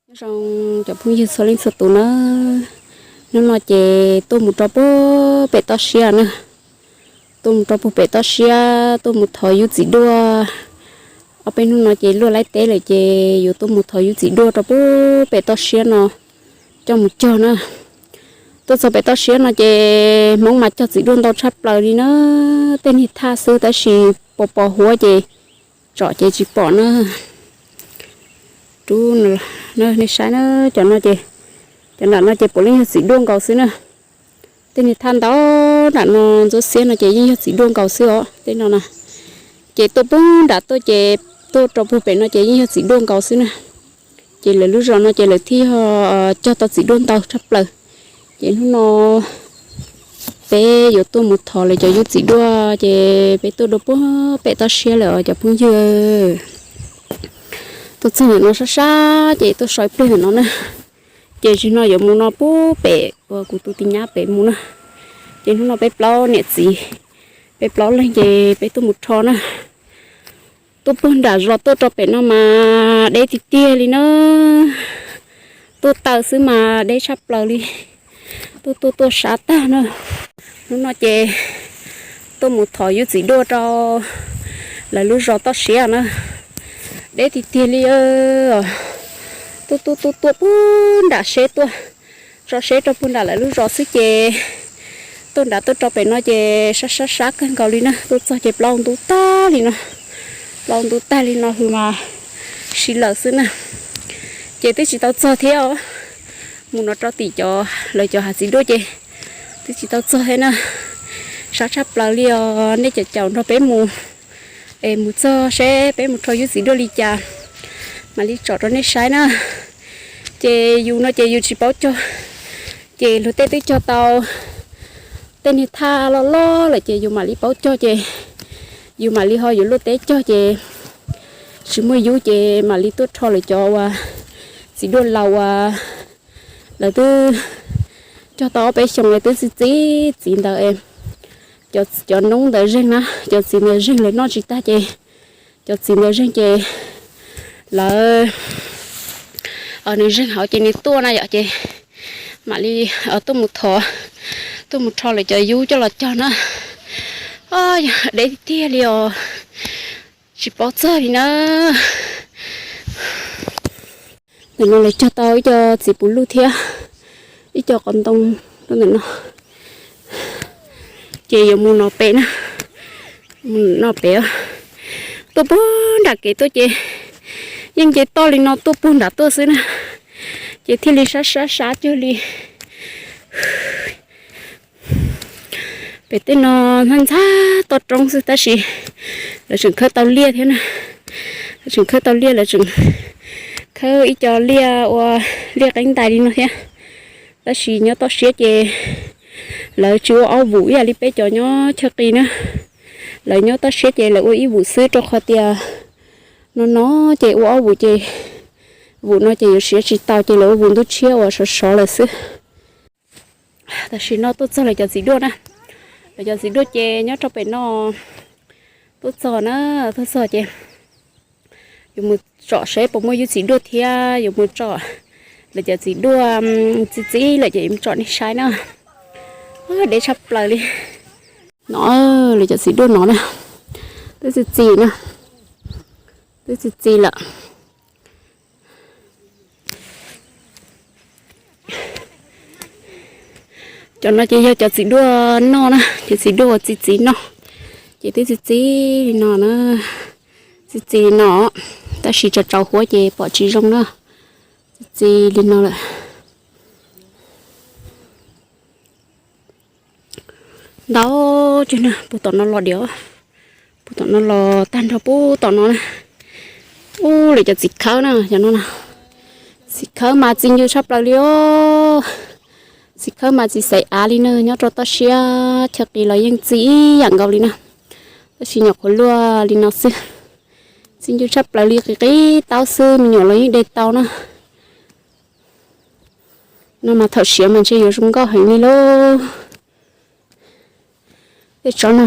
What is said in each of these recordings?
Nyob zoo cov phooj ywg txhua leej txhua tus na, hnub no ces tuaj mus rau puag pem toj siab na, tuaj mus rau puag pem toj siab tuaj mus thov yub txiv duaj. Ob peb hnub no ces luaj laib teb lawm ces yuav tuaj mus thov yub txiv duaj rau puag pem toj siab no coj mus cog na. Tuaj txog pem toj siab no ces Hmoob mas cog txiv duaj ntau tshaj plaws li na, tej niag thaj xwb tab sis pos pos huab ces tsom ces tsis pom na. Rub, nej saib na, cov no ces, cov nram no ces puav leej yog txiv duaj nkaus xwb na. Tej niag thaj ntau nram no ntxuab xiab no ces yeej yog txiv duaj nkaus xwb os tej no na. Ces tuaj puag nram tuaj ces tuaj rau puag pem no ces yeej yog txiv duaj nkaus xwb na. Ces lawv lub zos no ces lawv thiaj yog cog tau txiv duaj ntau tshaj plaws. Ces hnub no peb yuav tuaj mus thov lawv cov yub txiv duaj ces peb tuaj dua puag pem toj siab lawm os cov phooj ywg. Tuaj txog ntawm no sab sab ces tuaj so ib pliag ntawm no na. Ces zaum no yuav mus no puag pem uas kuv tus tis nyab pem mus na. Ces hnub no peb plaub niam txiv, peb plaub leeg ces peb tuaj mus rho na. Tuaj puag nram zos tuaj rau pem no mas deb tiag tiag li na. Tuaj taw xwb mas deb tshaj plaws li. Tuaj tuaj tuaj sab tag na. Hnub no ces tuaj mus thov yub txiv duaj rau lawv lub zos toj siab na. Deb tiag tiag li. Tuaj tuaj tuaj tuaj puag nram seb tuaj, tso seb rau puag nram lawv lub zos xwb ces tuaj nrad tuaj rau pem no ces sab sab sab kawg nkaus li na. Tuaj txog ces plaub ntub tag li no, plaub ntub tag li no hws mas si lawm xwb na. Ces twb tsis tau txog thiab os. Mus no rau tim cov lawv cov hav txiv duaj ces twb tsis tau txog thiab na. Sab tshaj plaws li os, nej caum caum nrog peb mus es mus txog seb peb mus rho yub txiv duaj li cas mam li tsom rau nej saib na. Ces yus no ces yus tsis paub cog, ces luag tej twb cog tau tej niag thaj loj loj lawm ces yus mam li paub cog ces yus mam li ho yuav luaj teb cog ces tsis muaj yub ces mam li tuaj rho lawv cov uas txiv duaj laus uas lawv twb cog tau ob peb xyoos lawv twb txi txiv txiv ntawd, cov noob ntawd zeeg na, cov txiv ntawd zeeg lawv noj tsis tag ces cov txiv ntawd zeeg ces lawv, nws zeeg hauv ces nws tuaj na yom ces mam li tuaj mus thov, tuaj mus rho lawv cov yub coj los cog na. Yog deb tiag li os, tsis paub txog li na. Ntawm no lawv cog tau ib co txiv puv luj thiab ib co qos ntoo rau ntawm no. Ces yuav mus no pem na, mus no pem, tuaj puag nram kev tuaj ces yeej nce toj li no tuaj puag nram tuaj xwb na, ces thiaj li sab sab sab cuag li. Pem tej no ntxhab ntxhab toj roob xwb tab sis lawv tseem khawb tau liaj thiab na. Lawv tseem khawb tau liaj, lawv tseem khawb ib co liaj ua liaj qeeb ntais li no thiab. Tab sis nyob toj siab ces lawv tsis ua ob vum ib yam li peb cov nyob chaw qis na. Lawv nyob toj siab ces lawv ua ib vum xwb rau qhov tias no no ces ua ob vum ces vum no ces yuav siav tsis tau ces lawv ua vum ntub tshiab uas sov sov lawm xwb. Tam sim no tuaj txog lawv cov txiv duaj na, lawv cov txiv duaj ces nyob rau pem no. Tuaj txog na, tuaj txog ces yuav mus tsom seb puas muaj yub txiv duaj thiab yuav mus tsom lawv cov txiv duaj txi txiv lawm ces yuav mus tsom nej saib na. Deb tshaj plaws li. No, lawv cov txiv duaj no na, twb txi txiv na, twb txi txiv lawm. Cov no ces yog cov txiv duaj noj na, cov txiv duaj uas txi txiv noj, ces twb txi txiv li no na, txi txiv li no, tab sis tsaus tsaus huab ces pom tsis zoo na, txi txiv li no lawm. Ntau, puag tom no los diam, puag tom no los tag nrho puag tom no na. Ub, lawv cov txiv khawb na, cov no na, txiv khawb mas txi ncw tshaj plaws li os. Txiv khawb mas txi xaiv av li na, nyob rau toj siab chaw qis los yeej txi ib yam nkaus li na, tab sis nyuam qhuav luaj li no xwb. Txi ncw tshaj plaws li, qis qis taub xwb me nyuam los yeej de tau na. No mas thaum siav mas ntshe yuav zoo nkauj heev li lauj. Tej tsob no,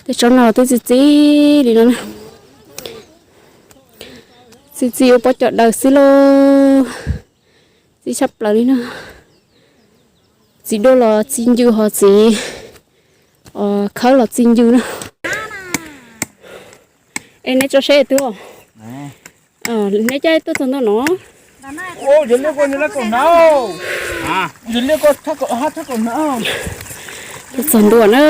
tej tsob no twb txi txiv li no na. Txi ua pob cov daws xwb lauj. Txi tshaj plaws li no. Txiv duaj los txi ncw ho txiv khawb los txi ncw na. Es neb tso seb twg os. Neb caij tuaj txog ntua no. Tuaj txog ntua na.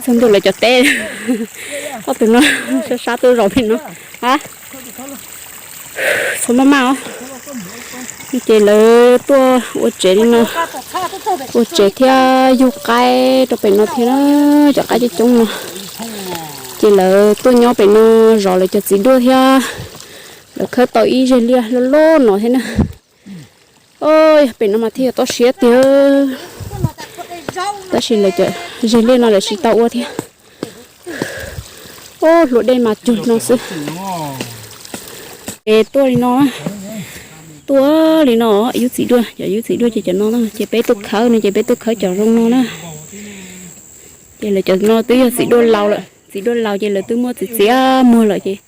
Txog ntua lawv cov teb. Ob tug no sab sab tuaj zaum pem no. A, txhob maj maj os. Ces lawv tuaj ua tsev li no, ua tsev thiab yug qaib rau pem no thiab na. Cov qaib coob coob no. Ces lawv tuaj nyob pem no zov lawv cov txiv duaj thiab. Lawv khawb tau ib zeg liaj loj loj no thiab na. Yog pem no mas thiaj yuav toj siab tiag. Tab sis lawv cov zeg liaj no lawv tsis tau ua thiab. Ub, hlua dej mas cuag no xwb. Es tuaj li no, tuaj li no, yub txiv duaj, cov yub txiv duaj ces cov no na, ces peb tuaj khawb no ces peb tuaj khawb cov zoo no na. Ces lawv cov no twb yog txiv duaj laus lawm, txiv duaj laus ces lawv twb muaj txiv txiav muag lawm ces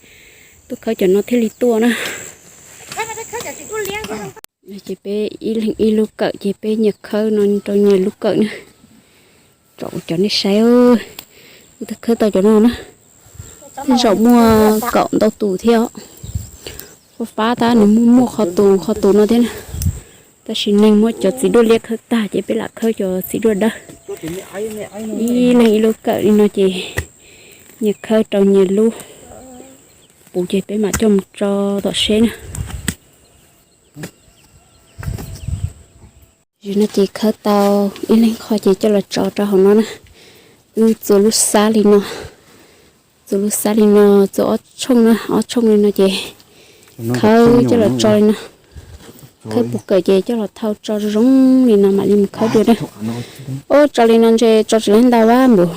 tuaj khawb cov no thiaj li tuaj na. Ces peb ib leeg ib lub kawm ces peb nyias khawb no rau nyias lub kawm na. Tsom cov nej saib, kuv twb khawb tau cov no na. Tej zaum muaj kaum ntau tus thiab. Ua fab tab nws muaj muaj qhov tus qhov tus no thiab na. Tab sis neeg muab cov txiv duaj liab khawb tag ces peb lam khawb cov txiv duaj dawb. Ib leeg ib lub kawm li no ces nyias khawb rau nyias lub. Puv ces peb mam coj mus tso tom seb na. Tam sim no ces khawb tau ib leeg qho ces coj los tso rau hauv no na. Wb txua lub xab li no, txua lub xab li no, txua ob tshooj na, ob tshooj li no ces khawb coj los tso li no. Khawb puv kawm ces coj los thau tso zoo li no mam li mus khawb dua na. Ub, tso li no ntshe tso tsis laib ntau vab npaum.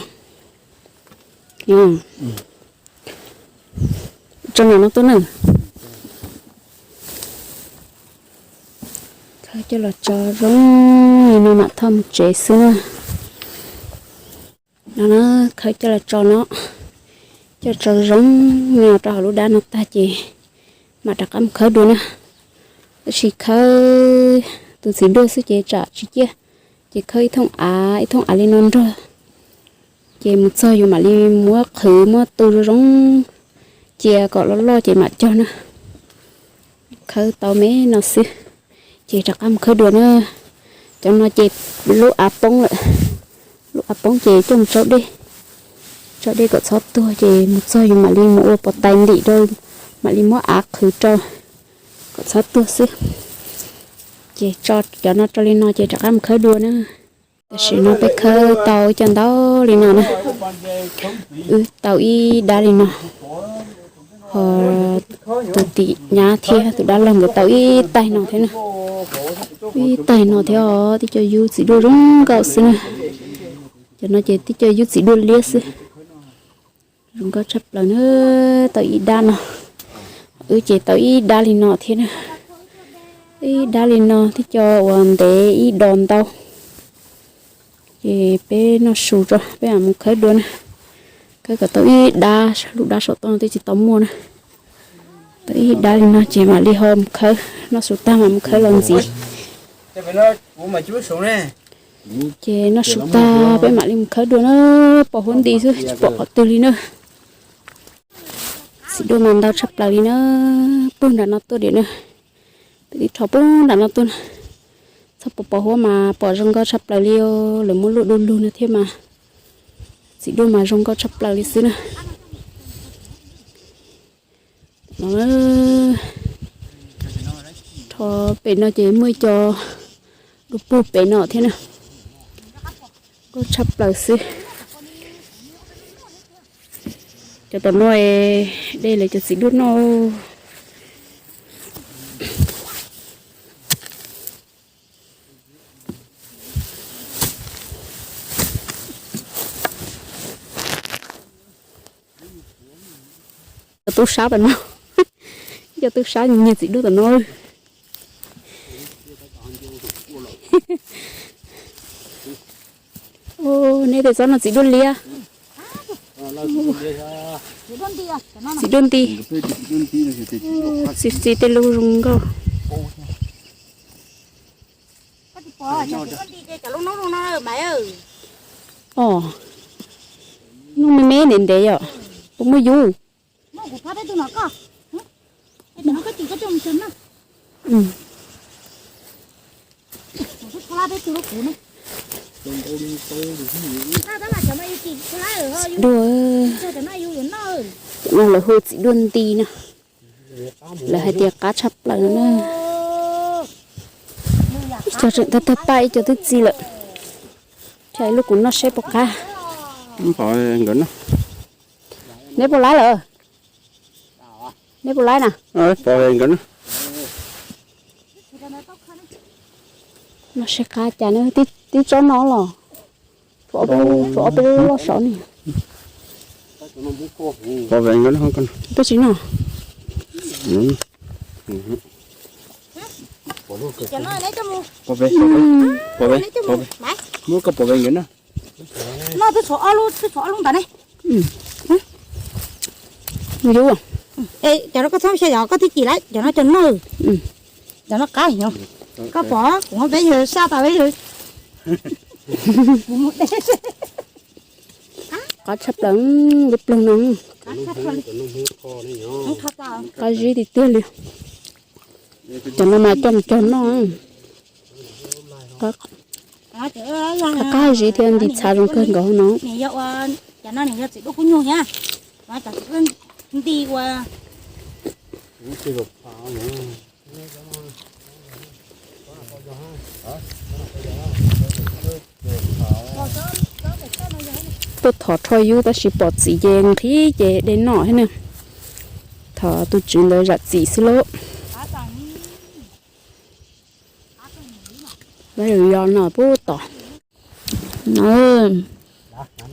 Tso no no tuaj na. Khawb coj los tso zoo li no mam thauj mus tsev xwb na. No na, khawb coj los tso no, coj tso zoo no rau hauv lub dab no tag ces mam rov qab mus khawb dua na. Tab sis khawb tus txiv duaj xwb ces tsam tsis ciaj, ces khawb ib thooj av ib thooj av li no nrog. Ces mus txog yus mam li muab qhwv muab tu zoo zoo, cia kom loj loj ces mam cog na. Khawb tau me no xwb, ces rov qab mus khawb dua na. Cov no ces lub av poob lawm, lub av poob ces coj mus tsau dej, tsau dej kom txhob tuag ces mus txog yus mam li mus ua pov tais ntim rau, mam li muab av qhwv rau kom txhob tuag xwb. Ces tso cov no rau li no ces rov qab mus khawb dua na. Tam sim no peb khawb tau ib co ntau li no na, wb tau ib dab li no, ho tus tim nyab thiab tus dab laug nkawd tau ib taig no thiab na, ib taig no thiab os. Tib co yub txiv duaj zoo nkauj xwb na. Cov no ces tib co yub txiv duaj liab xwb. Zoo nkauj tshaj plaws na, tau ib dab no. Wb ces tau ib dab li no thiab na. Ib dab li no, tib co uas ntev ib dos ntau. Ces peb noj su tso peb mam mus khawb dua na. Khawb kom tau ib dab, lub dab saum toj no twb tsis tau muaj na. Tau ib dab li no ces mam li ho mus khawb, noj su tag mam mus khawb los ntxiv. Ces noj su tag peb mam li mus khawb dua na, pom huab nti xwb tsis pom qhov twg li na. Txiv duaj mas ntau tshaj plaws li na, pug nram no tuaj diam na. Peb twb rho pug nram no tuaj na. Txhob pom pom huab mas pom zoo nkauj tshaj plaws li, lawv muab luaj du lug no thiab mas. Txiv duaj mas zoo nkauj tshaj plaws li xwb na. Rho pem no ces muaj ib co dua pug pem no thiab na. Nkauj tshaj plaws xwb. Cov tom no dej lawv cov txiv duaj noj. Cov tub sab tom no, cov tub sab nyiag txiv duaj tom no. Neb tej tsob no txiv duaj liab. Txiv duaj nti. Txiv txiv tej lub zoo nkauj. Os, lub me me ntev ntev yom. Puas muaj yus? Dua, cov no lawv hu txiv duaj nti no. Lawv hais tias qab tshaj plaws no na. Ib co tseem tag tag paj, ib co twb txi lawm. Thaij ib lub kuv noj seb puas qab. Neb puas laib lawm? Neb puas laib na? Noj seb qab cas na, tib tsob no los. Tshuav ob peb lub loj saud ne. Twb tsis noj. Muab koj pov ve nkawd na. Noj twb tshuav ob lub, twb tshuav ob lub ntawd ne. Yus, cov no koj txhob xyaw, yog koj twb cim lawm, cov no cov noj. Cov no qab, koj pom kuv muab peb yawg saj tau peb yawg. Qab tshaj plaws, lub ploog no. Qab zib tiag tiag li. Cov no mas coj mus cog noj. Qab zib thiab nti txhav zoo kawg nkaus no. Nti ua Tuaj thov rho yub tab sis pom txiv ces nqhis ces de noj thiab na. Thov tus tswv ntawd zam txim xwb lauj. Lawv yog no pub tom.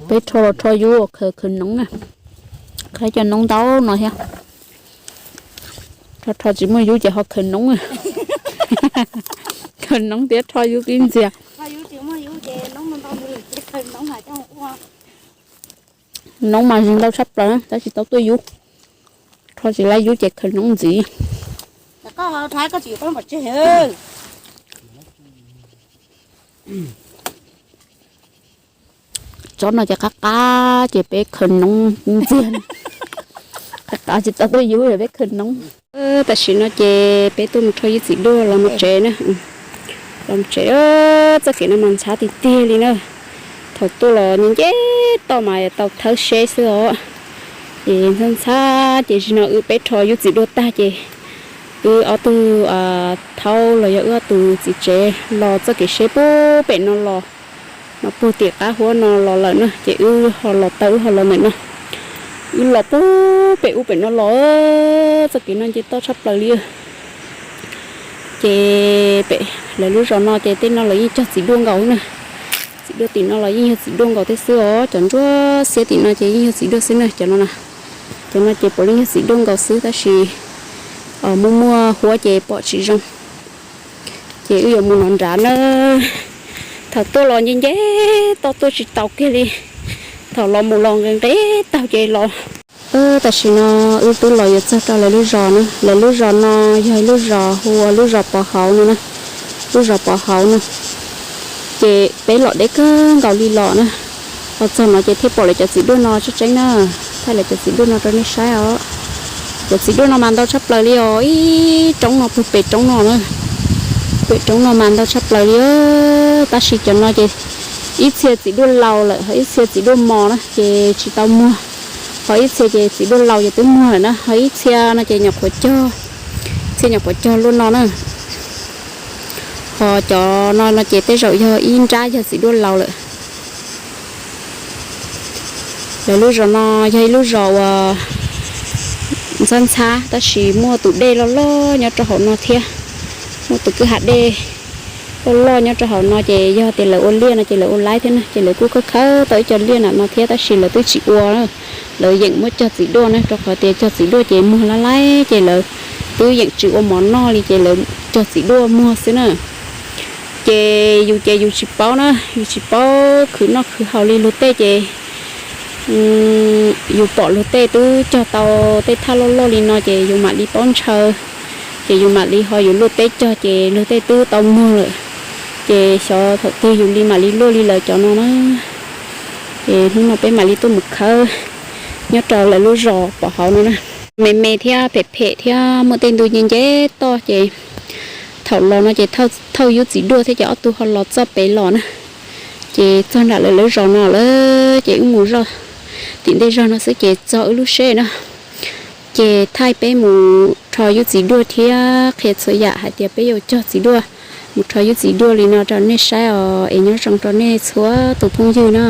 Peb rho los rho yub khaws khaws noov na. Khaws cov noov ntau no thiab. Rho rho tsis muaj yub ces ho khaws noov. Khaws noov thiab rho yub tib ntxiag. Noov mas ntau tshaj plaws tab sis tau tuaj yub. Rho tsis laib yub ces khaws noov ntxiv. Tsob no ces qab qab ces peb khaws noov ntxiag. Qab qab tsis tau tuaj yub peb khaws noov. Tam sim no ces peb tuaj mus rho yub txiv duaj los mus tsev na. Los mus tsev, txoj kev no mas ntxhab tiag tiag li na. Thaum tuaj los nce nce toj mas tau thawb seb xwb os. Ces ntxhab ntxhab ces zaum no wb peb rho yub txiv duaj tag ces wb ob tug thaub los yog wb ob tug txiv tsev los txoj kev seb puag pem no los, no puag tim qab huab no los lawm na ces wb ho los tau wb ho los ntawm no. Wb los puag pem ub pem no los, txoj kev no nce toj tshaj plaws li. Ces pem lawv lub zos no ces tej no los yeej cog txiv duaj nkaus na. Txiv duaj tim no los yeej yog txiv duaj nkaus thiab xwb os, cov nruab xiab tim no ces yeej yog txiv duaj xwb na, cov no na. Cov no ces puav leej yog txiv duaj nkaus xwb tab sis muaj muaj huab ces pom tsis zoo. Ces wb yuav mus no nrad na. Thaum tuaj los nce nce toj tuaj tsis taus kiag li. Thaum los mus los nqe nqe taug ces los. Tam sim no wb twb los yuav txog rau lawv lub zos na, lawv lub zos no yog ib lub zos hu ua lub zos Pov Hauv no na, lub zos Pov Hauv no. Ces peb los deb kawg nkaus li los na, los txog no ces thiaj pom lawv cov txiv duaj no tseeb tseeb na, thaij lawv cov txiv duaj no rau nej saib os. Cov txiv duaj no mas ntau tshaj plaws li os, ib roob no puag pem roob no na, pem roob no mas ntau tshaj plaws li. Tab sis cov no ces ib txhia txiv duaj laus lawm ho ib txhia txiv duaj mos na ces tsis tau muag, ho ib txhia ces txiv duaj laus ces twb muag lawm na, ho ib txhia no ces nyuam qhuav cog, txhia nyuam qhuav cog luaj no na. Ho cov no no ces tej zaum yog ib nrab yog txiv duaj laus lawm. Lawv lub zos no yog ib lub zos uas ntxhab ntxhab tab sis muaj tus dej loj loj nyob rau hauv no thiab, muaj tus kwj ha dej loj loj nyob rau hauv no ces yog tias lawv ua liaj no ces lawv ua laib thiab na ces lawv kuj khawb khawb tau ib co liaj nram no thiab tab sis lawv twb tsis ua, lawv yeem muab cog txiv duaj na rau qhov tias cog txiv duaj ces muag lab laib ces lawv twb yeem tsis ua mov noj li ces lawv cog txiv duaj muag xwb na. Ces yus ces yus tsis paub na, yus tsis paub khwv noj khwv haus li luag tej ces yus pom luag tej twb cog tau tej thaj loj loj li no ces yus mam li paub ntshaw, ces yus mam li ho yus luaj teb cog ces luag tej twb tau muag lawm, ces xyov thaum twg yus li mam li luaj li lawv cov no na. Ces hnub no peb mam li tuaj mus khawb nyob rau lawv lub zos pom hauv no na. Me me thiab phem phem thiab muaj tej ntu nce nce toj ces thaum los no ces thauj yub txiv duaj thiab ces ob tug ho los txoj pem los na. Ces txog nram lawv lub zos no lawm ces wb mus zoj tim ntej zog no xwb ces txog wb lub tsheb na. Ces thaij peb mus rho yub txiv duaj thiab qhia txhua yam hais tias peb yuav cog txiv duaj, mus rho yub txiv duaj li no rau nej saib os, es nyob zoo rau nej txhua tus phooj ywg na.